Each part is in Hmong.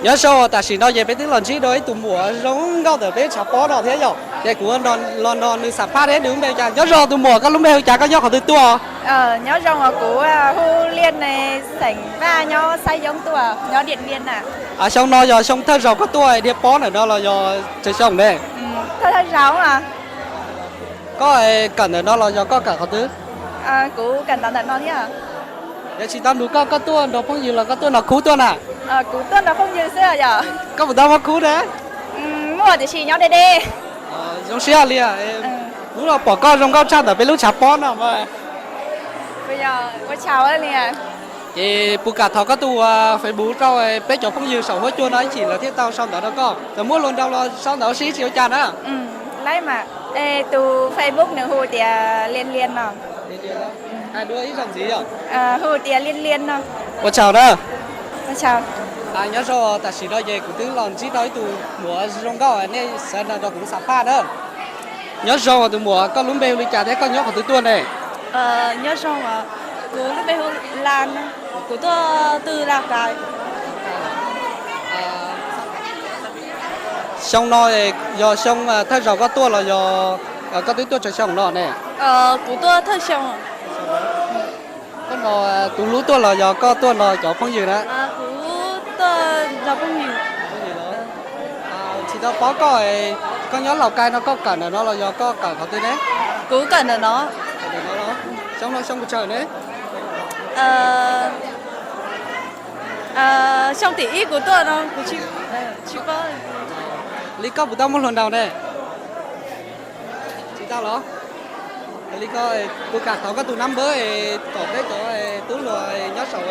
Nyob zoo, tam sim no ces peb twb los ntsib rau ib tug muam zoo nkauj ntawm peb tshav pob no thiab yom, ces kuv los nrog nws xam phaj thiab nws lub npe hu cas. Nyob zoo tus muam, koj lub npe hu cas, koj nyob qhov twg tuaj? Nyob zoo, kuv hu Liaj, xeem Vaj, nyob Xab Yoob tuaj, nyob Diam Viaj na. Xyoo no yog xyoo thawj zaug koj tuaj dhia pob ntawm no los yog tsawg xyoo ne? Koj kawm ntawm no los yog koj kawm qhov twg? Kuv kawm ntawm no thiab. Yog tsis tau nrug koj, koj tuaj nrog phooj ywg los koj tuaj nrog khub tuaj na? Kuv tuaj nrog phooj ywg xwb yom. Koj puas tau muaj khub ne? Muaj tiam sis nyob deb deb. Zoo siab li, hnub no pom koj zoo nkauj tshaj ntawm peb lub tshav pob no mas. Ces puas kam thov koj tus Facebook rau peb cov phooj ywg saum huab cua no ib chim lawv thiaj tau sau ntawv rau koj? Txawm muaj hluas nraug los sau ntawv ua si tsis ua cas na. Tus Facebook nws hu tias Liaj Liaj no. Hais dua ib zaug ntxiv yom. Hu tias Liaj Liaj no. Ua tsaug na. Nyob zoo, tam sim no ces kuv twb los ntsib rau ib tug muam zoo nkauj, nej sawv daws nrog kuv xam phaj na. Nyob zoo tus muam, koj lub npe hu li cas thiab koj nyob qhov twg tuaj ne? Nyob zoo, kuv lub npe hu Las, kuv tuaj twb Las Kas. Xyoo no yog xyoo thawj zaug koj tuaj los yog koj twb tuaj tsawg xyoo no ne? Kuv tuaj thawj xyoo. Koj nrog tus hlub tuaj los yog koj tuaj nrog cov phooj ywg na? Kuv tuaj nrog phooj ywg. Tsis tau paub koj, koj nyob Laus Kais no koj kawm ntawm no los yog koj kawm qhov twg ne? Kuv kawm ntawm no. Xyoo no xyoo pes tsawg ne? Xyoo tim ib kuv tuaj no kuv tsis paub. Li koj puas tau muaj hluas nraug ne? Tsis tau los? Li ko, kuv kam thov koj tus nab npawb kom peb cov tub hluas nyob saum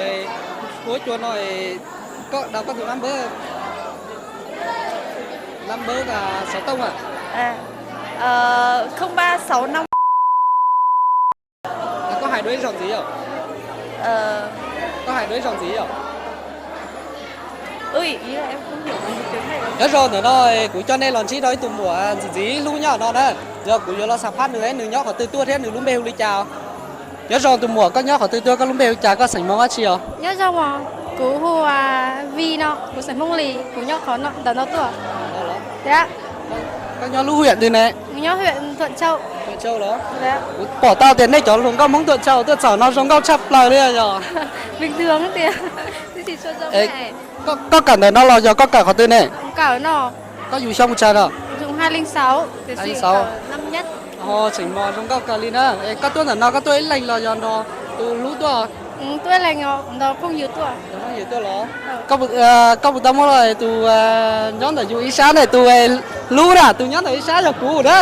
huab cua no, koj daus koj tus nab npawb. Nab npawb xov tooj a? Koj hais dua ib zaug ntxiv yom? Koj hais dua ib zaug ntxiv yom? Nyob zoo, ntawm no kuv coj nej los ntsib rau ib tug muam ntxim ntxim hlub nyob no na. Yog kuv yuav los xam phaj nws, nws nyob qhov twg tuaj thiab nws lub npe hu li cas? Nyob zoo tus muam, koj nyob qhov twg tuaj, koj lub npe hu cas, koj xeem Hmoob dab tsi os? Nyob zoo, kuv hu Vi no, kuv xeem Hmoob Lis, kuv nyob qhov ntawm no tuaj. Koj nyob lub huyện twg ne? Nyob huyện Thuận Châu. Kuv pom tau tias nej cov hluas nkauj Hmoob Thuận Châu tuaj txog no zoo nkauj tshaj plaws li yog? Koj kawm ntawm no los yog koj kawm qhov twg ne? Koj yug xyoo mus tsav no? Xeem Mos zoo nkauj kawg li na. Koj tuaj ntawm no koj tuaj ib leeg los yog nrog tus hlub tuaj? Tuaj los? Koj puas tau muaj tus nyob ntawm yus ib sab ne, tus hlub na, tus nyob ntawm ib sab yog kuv na.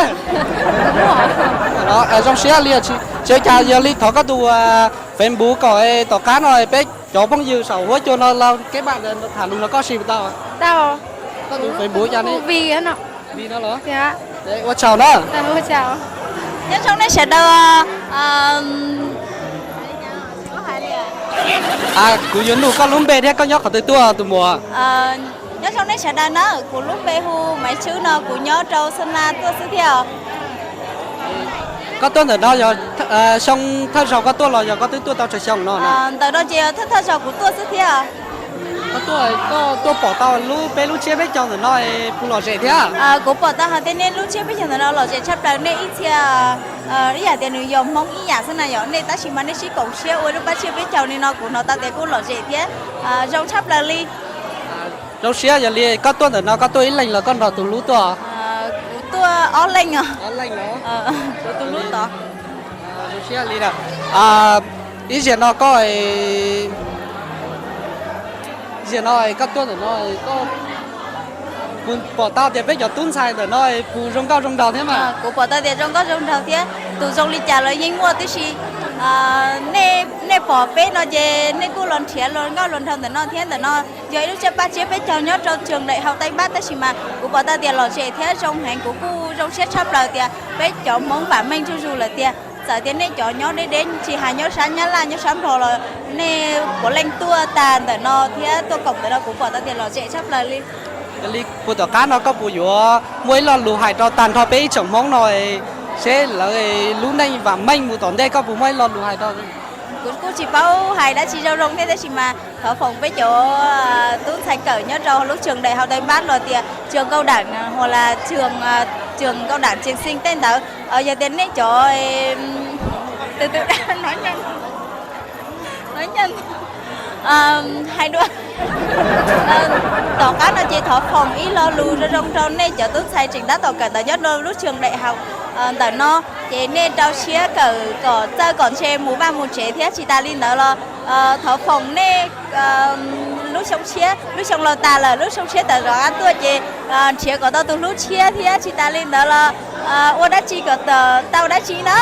Zoo siab li, tsis ua cas, yog li thov koj tus Facebook kom tom qab no peb cov phooj ywg saum huab cua no los kev pab tham lus no koj sim puas tau? Koj tus Facebook cas ne? Ua tsaug na. Nyob zoo nej sawv daws. Kuv yuav nug koj lub npe thiab koj nyob qhov twg tuaj tus muam? Nyob zoo nej sawv daws na, kuv lub npe hu Maiv Tshwb no, kuv nyob rau Xas Nas tuaj xwb thiab. Koj tuaj ntawm no yog xyoo thawj zaug koj tuaj los yog koj twb tuaj tau tsawg xyoo no? Ntawm no ces yog thawj thawj zaug kuv tuaj xwb thiab. Koj tuaj, koj tuaj pom tau lub, peb lub tsiab peb caug ntawm no puas lom zem thiab? Kuv pom tau hais tias nej lub tsiab peb caug ntawm no lom zem tshaj plaws, nej ib txhia ib yam tias nws yog Hmoob ib yam xwb na yom, nej tab sis mas nej sib koom siab ua lub pab tsiab peb caug li no kuv hnov tau tias kuj lom zem thiab zoo tshaj plaws li. Zoo siab, yog li koj tuaj ntawm no koj tuaj ib leeg los koj nrog tus hlub tuaj? Kuv tuaj ob leeg os. Kuv tus hlub tod. Zoo siab li na. Ib zaug no koj, zaug no koj tuaj ntawm no, kuv pom tau tias peb cov tub ntxhais ntawm no puas zoo nkauj zoo nraug thiab mas? Kuv pom tau tias zoo nkauj zoo nraug thiab, tus zoo li cas los yeej muaj tib si. Nej pom peb no ces nej kuj los nrhiav luag nkauj luag nraug ntawm no thiab. Ntawm no yog ib lub tsiab pab tsiab peb caug nyob rau trường đại học Tây Bắc, tab sis mas kuv pom tau tias lom zem thiab zoo heev, kuv kuj zoo siab tshaj plaws tias peb cov Hmoob vam meej zuj zus lawm tiag. Txawm tias nej cov nyob deb deb tsis hais nyob sab Nyab Laj nyob sab Nplog los nej puav leej tuaj tas ntawm no thiab tuaj koom ntawm no, kuv pom tau tias lom zem tshaj plaws li. Yog li puas tom qab no koj puas yuav muaj ib lo lus hais rau tag nrho peb ib tsoom Hmoob no, seb lawv lub neej vam meej mus tom ntej, koj puas muaj ib lo lus hais rau? Kuv kuj tsis paub hais dab tsi zoo zoo thiab, tab sis mas thov foom peb cov tub ntxhais kawm nyob rau lub trường đại học Tây Bắc los tias trường cao đẳng hoặc là trường, trường cao đẳng trường sinh tej ntawd, yog tias nej cov, từ từ đã nói nhanh, nói nhanh, hais dua. Tom qab no ces thov foom ib lo lus zoo zoo rau nej cov tub ntxhais tseem tab tom kawm ntawv nyob rau lub trường đại học ntawm no, ces nej rau siab kawm kom txawj kom ntse mus vaj mus tsev thiab. Tsis tas li ntawd los thov foom nej lub xyoo tshiab, lub xyoo laus tas lawm, lub xyoo tshiab tawm rov qab tuaj ces nrhiav kom tau tus hlub tshiab thiab. Tsis tas li ntawd los ua dab tsi kom tau dab tsi na.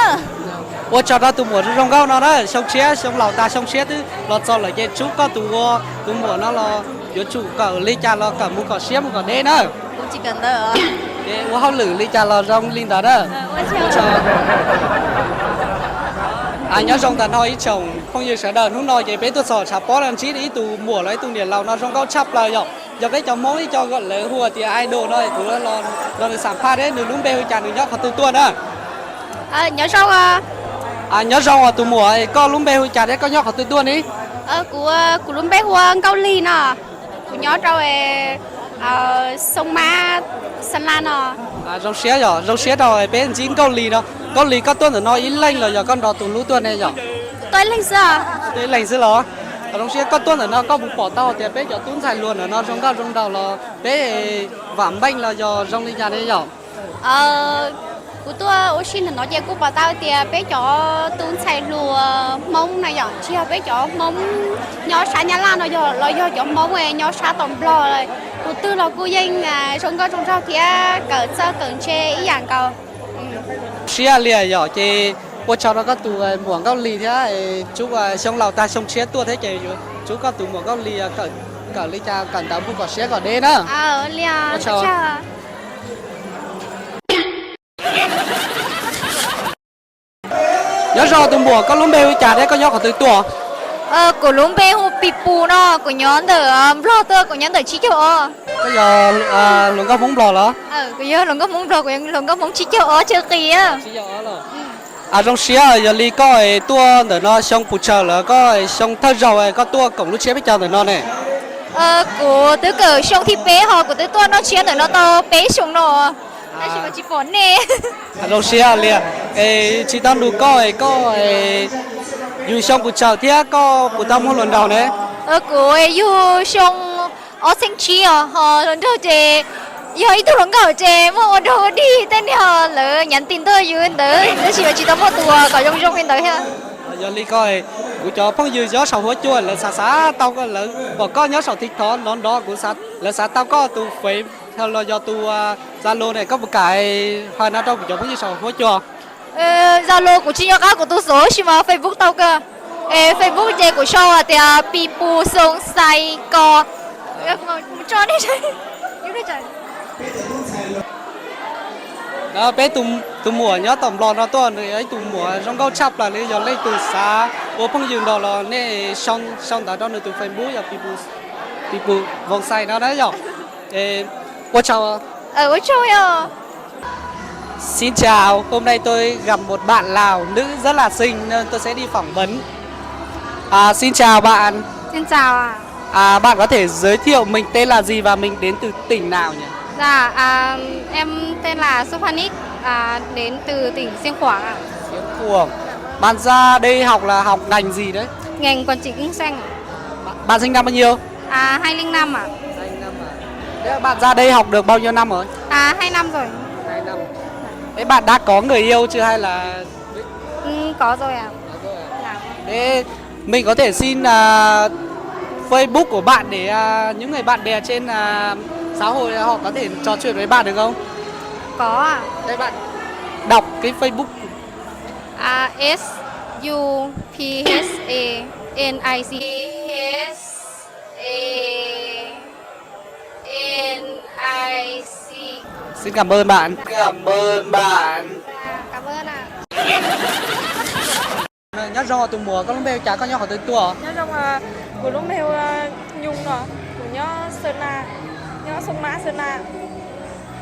Ua tsaug rau tus muam zoo zoo nkauj no na, xyoo tshiab xyoo laus tas xyoo tshiab twb los txog lawm ces tsub koj tus ua, tus muam no los yuav tsum kawm li cas los kawm mus kom siab mus kom deb na. Ces ua hauj lwm li cas los zoo li ntawd na. Nyob zoo ntawm no ib tsoom phooj ywg sawv daws, hnub no ces peb tuaj txog tshav pob no ntsib ib tug muam los ib tug niam laus no zoo nkauj tshaj plaws yom. Yog peb cov Hmoob ib co lawv hu tias idol no, kuv los nws xam phaj thiab, nws lub npe hu cas, nws nyob qhov twg tuaj na? Nyob zoo os tus muam, koj lub npe hu cas thiab koj nyob qhov twg tuaj ne? Kuv, kuv lub npe hu ua Nkauj Lig no, kuv nyob rau Xoo Mab, Xas Las no. Zoo siab yom, zoo siab rau peb ntsib Nkauj Lig no. Nkauj Lig, koj tuaj ntawm no ib leeg los yog koj nrog tus hlub tuaj ne yom? Tuaj ib leeg xwb os. Tuaj ib leeg xwb los? Zoo siab koj tuaj ntawm no koj puas pom tau tias peb cov tub ntxhais hluas ntawm no zoo nkauj zoo nraug los peb vam meej los yog zoo li cas ne yom? Kuv tuaj ua si ntawm no ces kuv pom tau tias peb cov tub ntxhais hluas Hmoob na yom, tsis yog peb cov Hmoob nyob sab Nyab Laj no yog los yog cov Hmoob nyob sab tom Nplog, tus twg los kuj yeej zoo nkauj zoo nraug thiab kawm txawj kawm ntse ib yam nkaus. Siab lias yom, ces ua tsaug rau koj tus muam Nkauj Lig thiab, tsub xyoo laus tag xyoo tshiab tuaj thiab ces yuav tsub koj tus muam Nkauj Lig kawm li cas kawm ntawv mus kom siab kom deb na. Nyob zoo tus muam, koj lub npe hu cas thiab koj nyob qhov twg tuaj? Kuv lub npe hu Pis Pus no, kuv nyob ntawm Nplog tuaj, kuv nyob ntawm tsib caug ob. Koj yog hluas nkauj Hmoob Nplog los? Kuv yog hluas nkauj Hmoob Nplog, kuv yog hluas nkauj Hmoob tsib caug ob chaw qis. Zoo siab, yog li koj tuaj ntawm no xyoo puas tsawg lawm, koj xyoo thawj zaug koj tuaj koom lub tsiab peb caug ntawm no ne? Kuv twb kawm xyoo thib peb ho kuv twb tuaj noj tsiab ntawm no tau peb xyoo no, tab sis mas tsis pom nej. Zoo siab li, es tsis tau nug koj, koj yug xyoo puas tsawg thiab koj puas tau muaj hluas nraug ne? Kuv yug xyoo ob txheeb tsib os, ho hluas nraug ces yog ib tug hluas nkauj ces muaj ua dog ua dig tej niag, lawv nhắn tin tuaj yus ntawd tab sis mas tsis tau muaj tus uas kom zoo zoo li ntawd thiab. Yog li ko, kuv cov phooj ywg nyob saum huab cua lawv xav xav tau koj, lawv pom koj nyob saum TikTok nrov nrov, kuv, lawv xav tau koj tus Face los yog tus Zalo ne, koj puas kam hais no rau kuv cov phooj ywg saum huab cua? Zalo kuv tsis nco qab kuv tus xov, tab sis mas Facebook tau kawg. Es Facebook ces kuv sau hais tias Pis Pus Xoo Xais Kos. Peb tus muam nyob tom Nplog no tuaj, nws yog ib tug muam zoo nkauj tshaj plaws li, yog leej twg xav ua phooj ywg nrog los nej sau ntawv rau nws tus Facebook yog Pis Pus, Pis Pus Voos Xais no na yom. Ua tsaug. Ua tsaug os. Xin chào, hôm nay tôi gặp một bạn Lào, nữ rất là xinh nên tôi sẽ đi phỏng vấn. À, xin chào bạn. Xin chào ạ. À, bạn có thể giới thiệu mình tên là gì và mình đến từ tỉnh nào nhỉ? Dạ, à, em tên là Sophanit, à, đến từ tỉnh Xiêng Khoảng ạ. Xiêng Khoảng. Bạn ra đây học là học ngành gì đấy? Ngành quản trị kinh doanh ạ. Bạn, bạn sinh năm bao nhiêu? À, hai không không năm ạ. Hai không không năm à? Thế bạn ra đây học được bao nhiêu năm rồi? À, hai năm rồi. Hai năm. Thế bạn đã có người yêu chưa hay là? Ừ, có rồi ạ. Có rồi à? Dạ. Thế mình có thể xin, à, Facebook của bạn để, à, những người bạn bè trên, à, xã hội họ có thể trò chuyện với bạn được không? Có ạ. Đây bạn đọc cái Facebook. À, S U P H A N I C. Xin cảm ơn bạn. Cảm ơn bạn. Cảm ơn ạ. Nyob zoo tus muam, koj lub npe hu cas, koj nyob qhov twg tuaj? Nyob zoo, kuv lub npe hu Nyung no, kuv nyob Xeeb Las, nyob Xoo Mab Xeeb Las.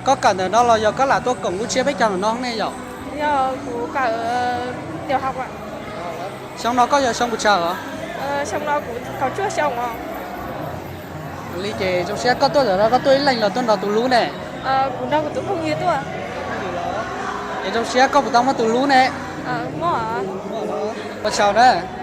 Koj kawm ntawm no los yog koj lam tuaj koom lub tsiab peb caug ntawm no ne yom? Yog kuv kawm tiểu học ạ. Xyoo no koj yog xyoo puas tsawg os? Li ces zoo siab koj tuaj tam no koj tuaj ib leeg los tuaj nrog tus hlub ne? Es zoo siab koj puas tau muaj tus hlub ne? Ua tsaug na.